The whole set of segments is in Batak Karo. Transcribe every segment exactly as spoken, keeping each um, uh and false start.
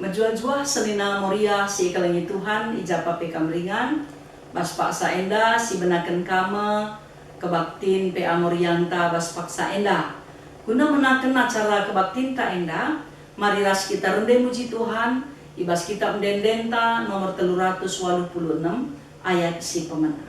Mejuah-juah senina Moria si ikelengi Tuhan, i ja pe kam ringan, bas paksa enda sibenaken kam kebaktin P A Morianta bas paksa enda. Guna menaken acara kebaktinta enda, mari ras kita rende muji Tuhan, i bas Kitab Ende-endenta nomor telu ratus waluh puluh enem, ayat si pemena.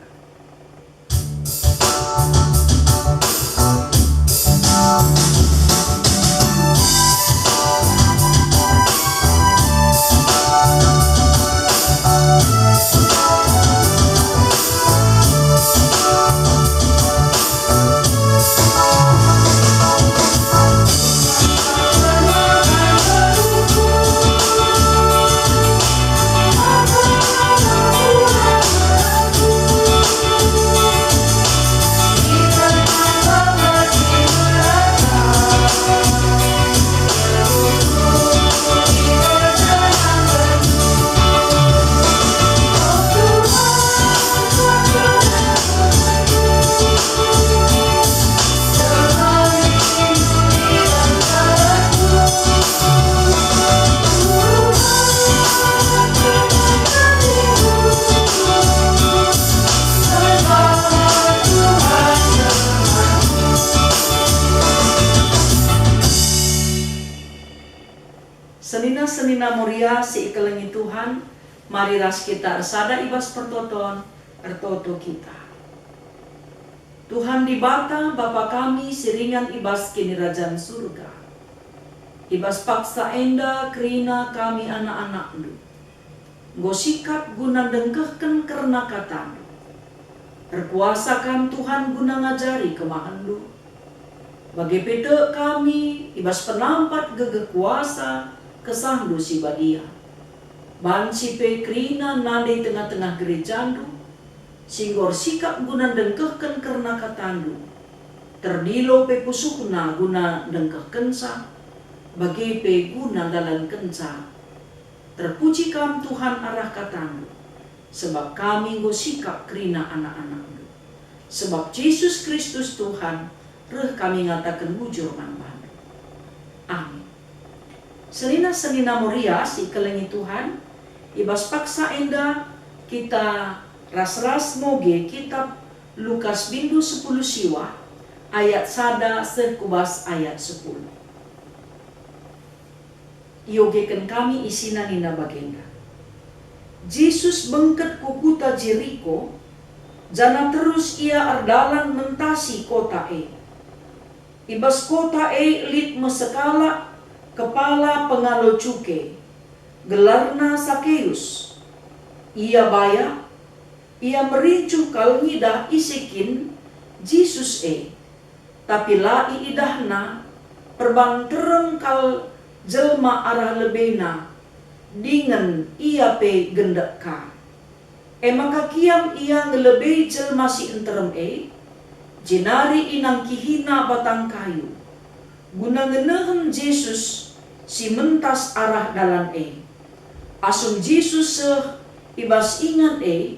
Senina-senina Moria si ikelengi Tuhan, mari ras kita ersada i bas pertoton, ertoto kita. Tuhan Dibata, Bapa kami si ringan i bas Kinirajan Surga, i bas paksa enda kerina kami anak-anakNdu enggo sikap guna ndengkehken kerna kataNdu. Erkuasa Kam, Tuhan, guna ngajari kemahenNdu. Bage pe tek kami i bas penampat gegeh kuasa KesahNdu si badia. Banci pe kerina nande i tengah-tengah gerejaNdu, si enggo ersikap guna ndengkehken kerna kataNdu, terdilo pe pusuhna guna ndengkehkenca, bage pe guna ndalankenca. Terpuji Kam, Tuhan, arah kataNdu, sebab kami enggo sikap kerina anak-anakNdu. Sebab Jesus Kristus Tuhan, reh kami ngataken bujur man baNdu. Amin. Senina-senina Moria si ikelengi Tuhan, i bas paksa enda kita ras-ras moge Kitap Lukas bindu sepuluh siwah, ayat sada seh ku bas ayat sepuluh. Iogeken kami isina nina bagenda, Jesus bengket ku kuta Jeriko, janah terus Ia erdalan mentasi kota e. I bas kota e lit me sekalak kepala pengalo cuke, gelarna Sakeus. Ia bayak, ia merincuh kal ngidah ise kin Jesus e, tapi la iidahna, perban nterem kal jelma arah lebena, dingen ia pe gendek ka. E maka kiam ia ngelebei jelma si nterem e, jenari inangkihina batang kayu, guna ngenehen Jesus si mentas arah dalan e. Asum Jesus seh i bas ingan e,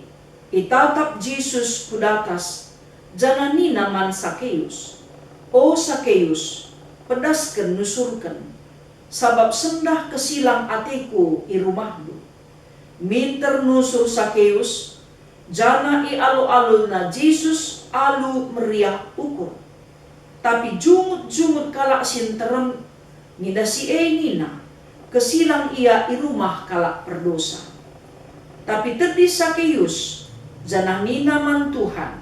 itatap Jesus ku datas, janah nina man Sakeus, "O Sakeus, pedasken nusurken, sabap sendah kesilang ateku i rumahndu." Minter nusur Sakeus, janah ialo-alona Jesus alu meriah ukur. Tapi jungut-jungut kalak si nterem ngidah si e nina, "Kesilang ia i rumah kalak perdosa." Tapi tedis Sakeus, janah nina man Tuhan,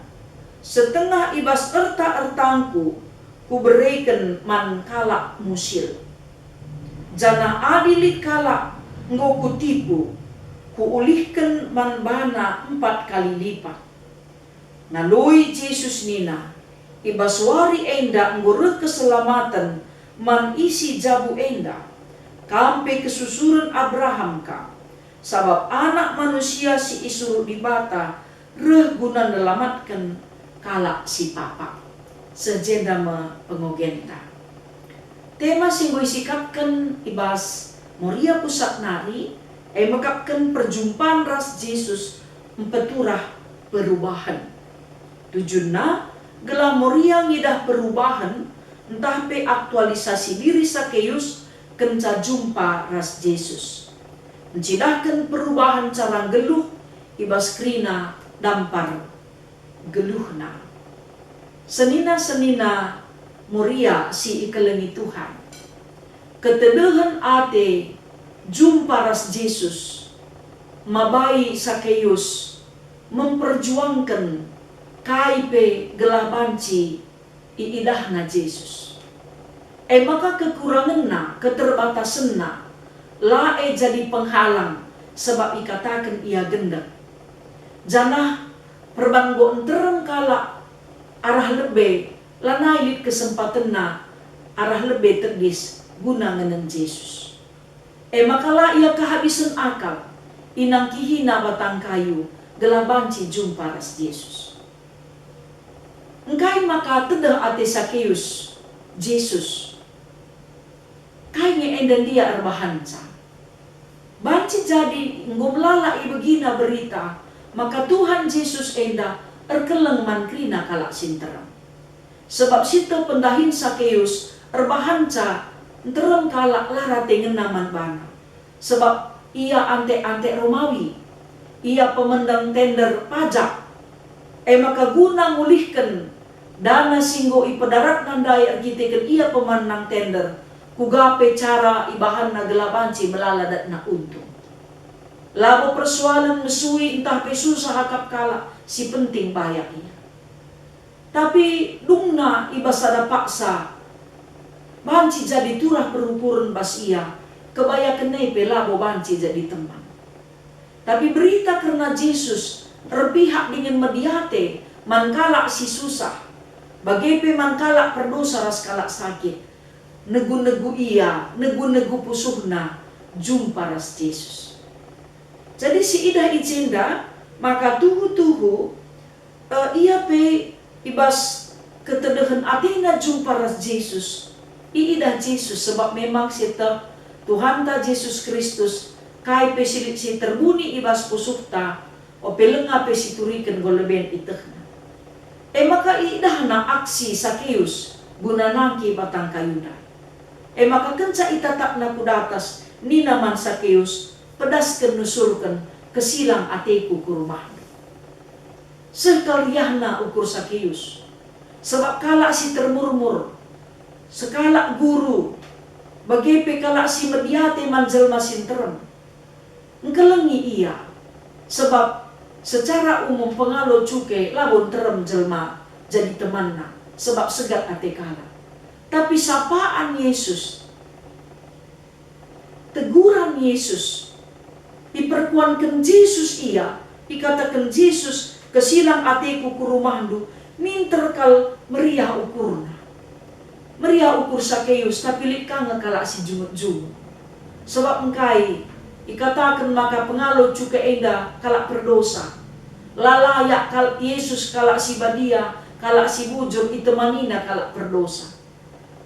"Setengah i bas erta-ertangku kubereken man kalak musil. Janah adi lit kalak enggo kutipu, kuulihken man bana empat kali lipat." Ngaloi Jesus nina, "I bas wari enda enggo reh keselamaten man isi jabu enda. Kam pe kesusuren Abraham kam, sabap Anak Manusia si isuruh Dibata reh guna nelamatken kalak si papak." Seh jenda me pengogenta. Tema si enggo isikapken i bas Moria Pusat nari, e mekapken perjumpan ras Jesus mpeturah perubahen. Tujunna, gelah Moria ngidah perubahen ntah pe aktualisasi diri Sakeus kenca jumpa ras Jesus. ncidahken perubahan cara nggeluh i bas kerina dampar geluhna. Senina-senina Moria si ikelengi Tuhan, ketedehen ate jumpa ras Jesus mabai Sakeus memperjuangken kai pe gelah banci iidahna Jesus. E maka kekurangenna, keterbatasenna, la e jadi penghalang, sebab ikataken ia gendek. Janah perban enggo nterem kalak arah lebe, lanai lit kesempatenna arah lebe tedis guna ngenen Jesus. E maka la ia kehabisen akal, inangkihina batang kayu gelah banci jumpa ras Jesus. Engkai maka tedeh ate Sakeus Jesus? Kai nge enda ndia erbahanca? Banci jadi enggo melala ibegina berita maka Tuhan Jesus enda erkeleng man kerina kalak si nterem. Sebab sieteh pendahin Sakeus erbahanca nterem kalak la rate ngena man bana, sebab ia antek-antek Romawi, ia pemendeng tender pajak. E maka guna ngulihken dana si enggo ipedaratna ndai erkiteken ia pemendeng tender, kuga pe cara ibahanna gelah banci melala datna untung. Labo persoalen mesui ntah pe susah akap kalak, si penting bayak ia. Tapi dungna i bas sada paksa banci jadi turah perukuren bas ia, kebayaken e pe labo banci jadi teman. Tapi berita kerna Jesus erpihak dingen mediate man kalak si susah, bage pe man kalak perdosa ras kalak sakit. Negu-negu ia, negu-negu pusuhna jumpa ras Jesus. Jadi si idah i jenda maka tuhu-tuhu, e, ia pe i bas ketedehen atena jumpa ras Jesus. Iidah Jesus sebab memang sieteh Tuhanta Jesus Kristus, kai pe si lit si terbuni i bas pusuhta, ope lenga pe situriken enggo leben ietehna. E maka iidahna aksi Sakeus guna nangkih batang kayu ndai. E maka kenca itatapna ku datas, nina man Sakeus, "Pedasken nusurken kesilang ateku ku rumahndu." Seh kal riahna ukur Sakeus, sebab kalak si termurmur, sekalak guru, bage pe kalak si mediate man jelma si nterem, ngkelengi ia, sebab secara umum pengalo cuke labo nterem jelma jadi temanna, sebab segat ate kalak. Tapi sapaan Yesus, teguran Yesus, iperkuanken Jesus ia, ikataken Jesus, "Kesilang ateku ku rumahndu," minter kal meriah ukurna. Meriah ukur Sakeus, tapi lit ka nge kalak si jungut-jungut. Sebab engkai ikataken maka pengalo cuke enda kalak perdosa. La layak kal Yesus kalak si badia, kalak si bujur itemanina kalak perdosa.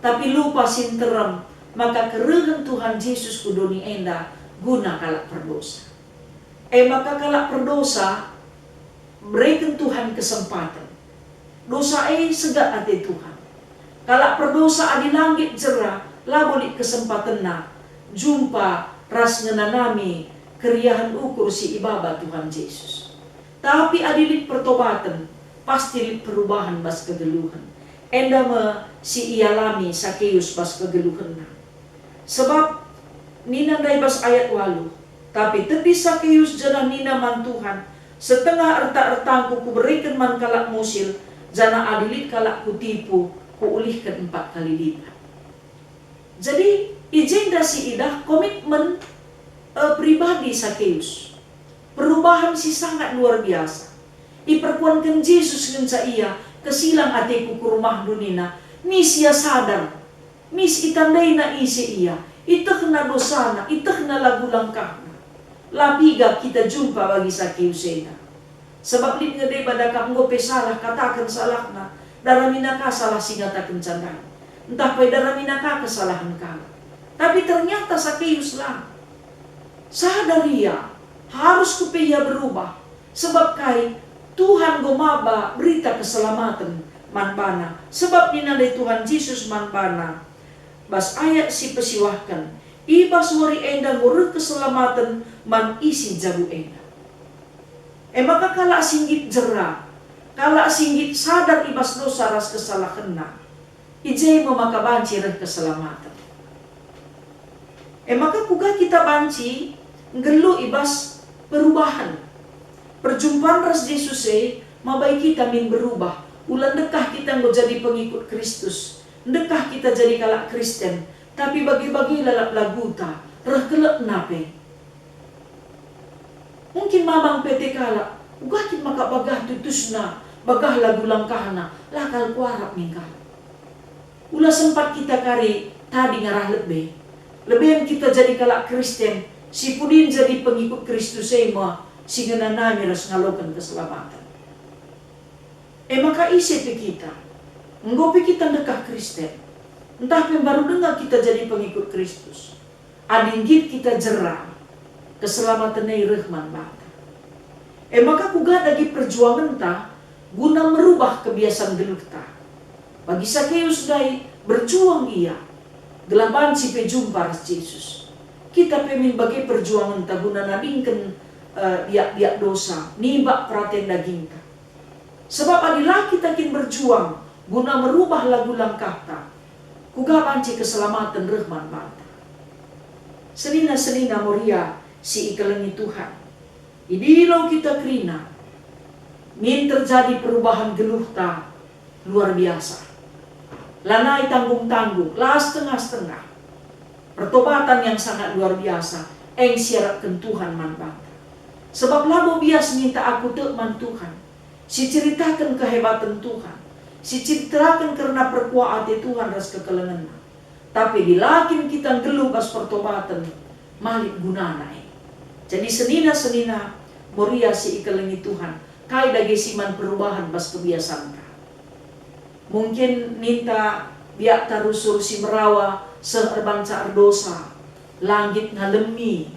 Tapi lupa si nterem maka kerehen Tuhan Jesus ku doni enda guna kalak perdosa. E maka kalak perdosa bereken Tuhan kesempaten. Dosa e segat ate Tuhan. Kalak perdosa adi la nggit jera, labo lit kesempatenna jumpa ras ngenanami keriahen ukur si ibaba Tuhan Jesus. Tapi adi lit pertobaten, pasti lit perubahen bas kegeluhen. Enda me si ialami Sakeus bas kegeluhenna. Sebab nina ndai bas ayat waluh, "Tapi tedis Sakeus janah nina man Tuhan, 'Setengah erta-ertangku kubereken man kalak musil, janah adi lit kalak kutipu, kuulihken empat kali lipat.'" Jadi, i jenda si idah komitmen, eh, pribadi Sakeus. Perubahan si sangat luar biasa. Iperkuanken Jesus ngenca ia, "Kesilang ateku ku rumahndu," nina, mis ia sadar. Mis itandaina ise ia, itehna dosana, itehna lagu langkahna. La piga kita jumpa bagi Sakeus enda. Sebab lit nge deba dakap enggo pe salah kataken salahna, daramina ka salah si ngatakenca ndai. Ntah pe daramina ka kesalahen kalak. Tapi ternyata Sakeus la. Sadar ia, harus kupe ia berubah. Sebab kai? Tuhan enggo maba berita keselamaten man bana. Sebab nina ndai Tuhan Jesus man bana, bas ayat si pesiwahken, I bas wari enda enggo reh keselamaten man isi jabu enda. E maka kalak si nggit jera, kalak si nggit sadar i bas dosa ras kesalahenna, i je me maka banci reh keselamaten. E maka kuga kita banci nggeluh i bas perubahen? Perjumpan ras Jesus e mabai kita min berubah. Ula ndekah kita enggo jadi pengikut Kristus, ndekah kita jadi kalak Kristen, tapi bage-bage lalap laguta, reh kelekna pe. Mungkin mamang pe te kalak, "Uga kin maka bagah tutusna, bagah lagu langkahna, la kal kuarap min kalak." Ula sempat kita kari tading arah lebe. Leben kita jadi kalak Kristen, si pudin jadi pengikut Kristus e me si ngenanami ras ngaloken keselamaten. E maka ise pe kita, enggo pe kita ndekah Kristen, ntah pe mbaru denga kita jadi pengikut Kristus, adi nggit kita jera, keselamaten e reh man banta. E maka kuga dage perjuangenta guna merubah kebiasan geluhta? Bagi Sakeus ndai, berjuang ia, gelah banci pe jumpa ras Jesus. Kita pe min bage perjuangenta guna nadingken, eh, biak-biak dosa, nibak peraten dagingta. Sebab adi la kita kin berjuang guna merubah lagu langkahta, kuga banci keselamaten reh man banta? Senina-senina Moria si ikelengi Tuhan, idilo kita kerina min terjadi perubahan geluhta luar biasa. Lanai tanggung-tanggung, la setengah-setengah. Pertobatan yang sangat luar biasa, e siarapken Tuhan man banta. Sebab labo bias ninta aku tek man Tuhan, si ceritaken kehebaten Tuhan, si ceritaken kerna perkuah ate Tuhan ras kekelengenna. Tapi adi la kin kita nggeluh bas pertobaten, ma lit gunana e. Jadi senina-senina Moria si ikelengi Tuhan, kai dage si man perubahan bas kebiasanta? Mungkin ninta biakta rusur si merawa seh erbanca erdosa, la nggit ngalemi,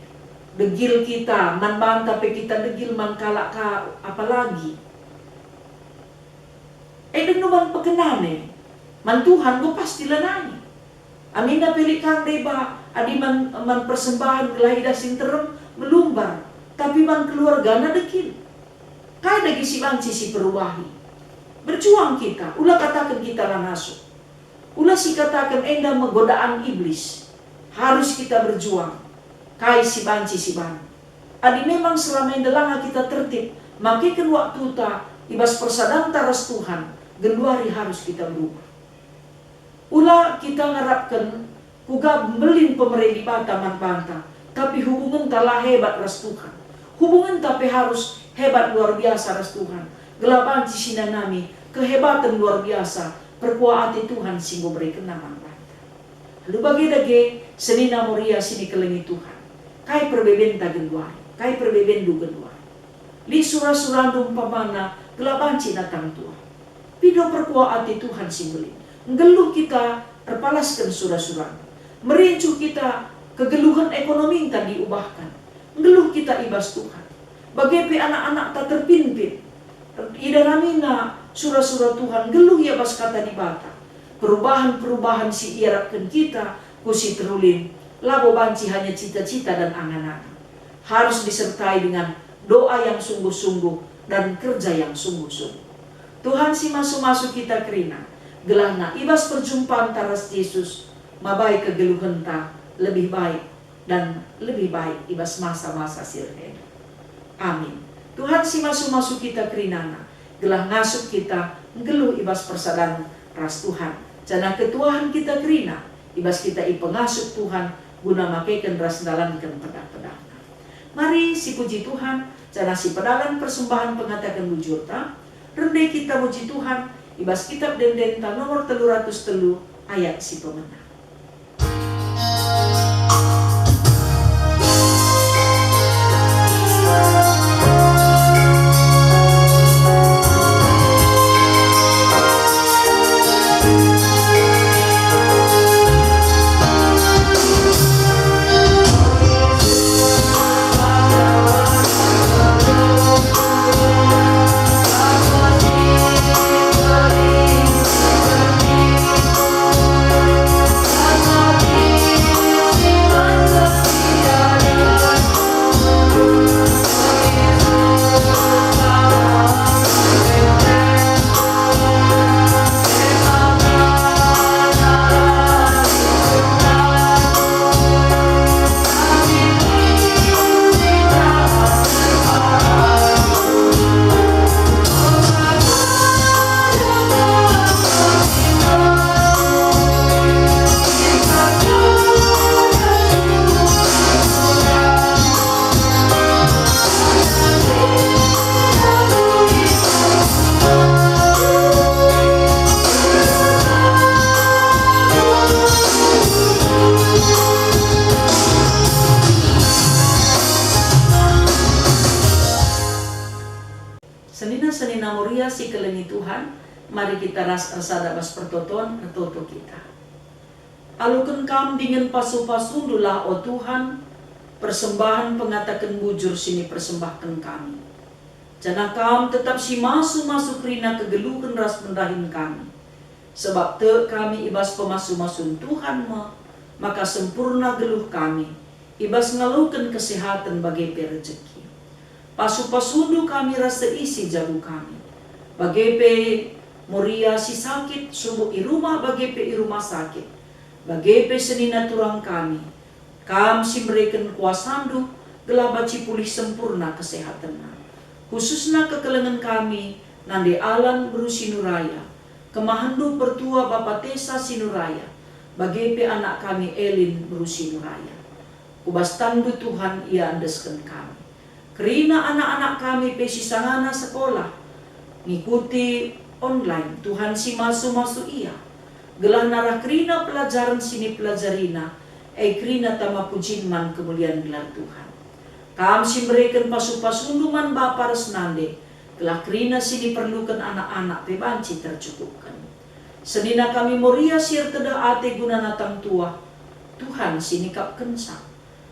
degil kita, man banta pe kita degil man kalak ka apalagi. E denga man pekenan e, man Tuhan enggo pasti lanai. Aminna pe lit ka deba, adi man, man persembahen gelah idah si nterem melumbar, tapi man keluargana degil. Kai dage si banci si perubahi? Berjuang kita, ula kataken kita la ngasup. Ula sikataken enda me godaan Iblis. Harus kita berjuang. Kai si banci si banci. Adi memang selama enda langa kita tertib, makeken waktuta i bas persadanta ras Tuhan, genduari harus kita berubah. Ula kita ngarapken kuga mbelin pemere Dibata man banta, tapi hubungenta la hebat ras Tuhan. Hubungenta pe harus hebat luar biasa ras Tuhan, gelah banci sinanami kehebaten luar biasa perkuah ate Tuhan si enggo berekenNa man banta. Alu bage dage, senina Moria si ikelengi Tuhan. Kai perbebenta genduari? Kai perbebendu genduari? Lit sura-surandu umpamana gelah banci natang Tuhan. Pindo perkuah ate Tuhan si mbelin. Nggeluh kita erpalasken sura-suranta. Merincuh kita kegeluhen ekonominta diubahken. Nggeluh kita i bas Tuhan. Bage pe anak-anakta terpinpin. Idaramina sura-sura Tuhan, nggeluh ia bas Kata Dibata. Perubahan-perubahan si iarapken kita ku si terulin, labo banci hanya cita-cita dan angan-angan. Harus disertai dengan doa yang sungguh-sungguh dan kerja yang sungguh-sungguh. Tuhan si masu-masu kita kerina, gelahna i bas perjumpanta ras Jesus, mabai kegeluhenta lebih baik dan lebih baik i bas masa-masa si reh enda. Amin. Tuhan si masu-masu kita kerinana, gelah ngasup kita nggeluh i bas persadan ras Tuhan, janah ketuahen kita kerina i bas kita ipengasup Tuhan guna makeken ras ndalanken pedah-pedahNa. Mari sipuji Tuhan, janah sipedalan persembahen pengataken bujurta, rende kita muji Tuhan i bas Kitab Ende-endenta nomor telu ratus telu ayat si pemena. Mari kita ras ersada bas pertoton, ertoto kita. Aloken Kam dingen pasu-pasundulah, o Tuhan, persembahen pengataken bujur si nipersembahken kami. Janah Kam tetap simasu-masu kerina kegeluhen ras pendahin kami. Sebab tek kami i bas pemasu-masun Tuhan me, maka sempurna geluh kami, i bas ngaloken kesehaten bage pe rejeki. Pasu-pasundu kami ras seisi jabu kami. Bage pe Moria si sakit, subuk i rumah bage pe i rumah sakit. Bage pe senina turang kami. Kam si mereken kuasandu gelah banci pulih sempurna kesehatenna. Khususna kekelengen kami, Nande Alan beru Sinuraya, kemahenndu pertua Bapa Tesa Sinuraya, bage pe anak kami Elin beru Sinuraya. Ku bas tanNdu Tuhan ia endesken kami. Kerina anak-anak kami pe si sangana sekolah, ngikuti online, Tuhan si masu-masu ia, gelah narah kerina pelajaren si nipelajarina, e kerina tama pujin man kemulian gelar Tuhan. Kam si mereken pasu-pasundu man bapa ras nande, gelah kerina si diperluken anak-anak pe banci tercukupken. Senina kami Moria si ertedeh ate guna natang tuah, Tuhan si nikapkenca.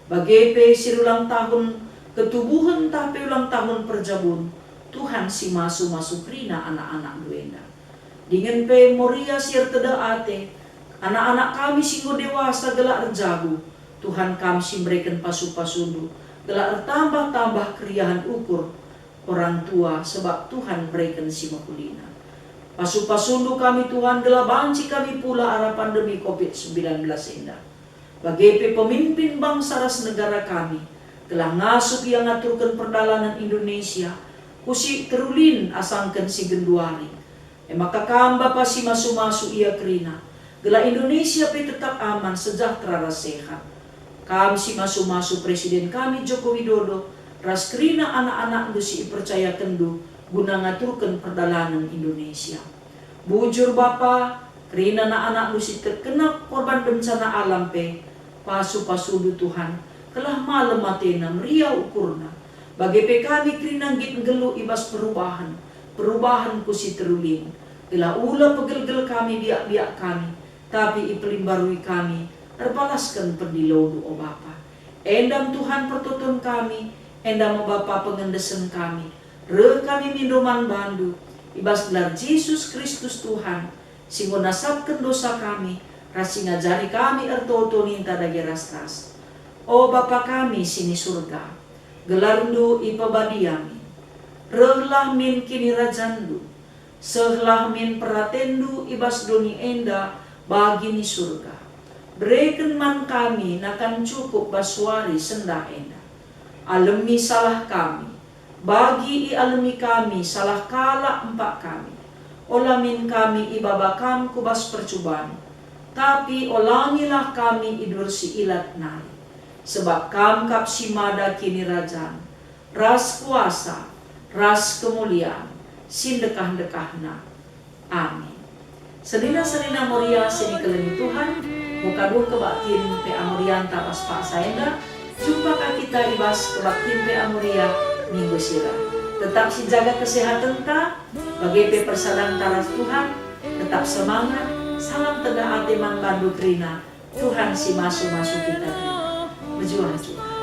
Bage pe si ulang tahun ketubuhen ntah pe ulang tahun perjabun, Tuhan si masu-masu kerina anak-anakNdu enda. Dingen pe Moria si ertedeh ate, anak-anak kami si enggo dewasa gelah erjabu, Tuhan Kam si mereken pasu-pasundu, gelah ertambah-tambah keriahen ukur orang tua, sebab Tuhan mereken si mehulina. Pasu-pasundu kami, Tuhan, gelah banci kami pula arah pandemi covid sembilan belas enda. Bage pe pemimpin bangsa ras negara kami, gelah ngasup ia ngaturken perdalanen Indonesia ku si terulin asangken si genduari. E maka Kam, Bapa si masu-masu ia kerina, gelah Indonesia pe tetap aman, sejahtera ras sehat. Kam si masu-masu Presiden kami Joko Widodo ras kerina anak-anakNdu si ipercayakenNdu guna ngaturken perdalanen Indonesia. Bujur Bapa, kerina anak-anakNdu si terkena korban bencana alam pe, pasu-pasuNdu Tuhan, gelah malem atena, meriah ukurna. Bage pe kami kerina nggit nggeluh i bas perubahen, perubahen ku si terulin. Gelah ula pegelgel kami biak-biak kami, tapi ipelimbarui kami erpalasken pendiloNdu, o Bapa. Enda me Tuhan pertoton kami, enda me Bapa pengendesen kami. Reh kami mindo man bandu, i bas gelar Jesus Kristus Tuhan, si enggo nasapken dosa kami, ras si ngajari kami ertoto ninta dage ras-ras. O Bapa kami si ni Surga, gelarNdu ipebadia min. Rehlah min kinirajanNdu. Sehlah min peratenNdu i bas doni enda bagi ni Surga. Bereken man kami nakan cukup bas wari sendah enda. Alemi salah kami, bagi ialemi kami salah kalak empak kami. Ola min kami ibaba Kam ku bas percuban, tapi olangilah kami i bas si ilat nari. Sebab Kam kap si mada kinirajan, ras kuasa, ras kemulian, si ndekah-ndekahna. Amin. Senina-senina Moria si nikelengi Tuhan, muka duh kebaktin P A Morianta bas paksa enda, jumpa ka kita i bas kebaktin P A Moria minggu sira. Tetap sijaga kesehatenta, bage pe persadanta ras Tuhan, tetap semangat, salam tendah ate man bandu kerina, Tuhan si masu-masu kita kerina. Mejuah-juah.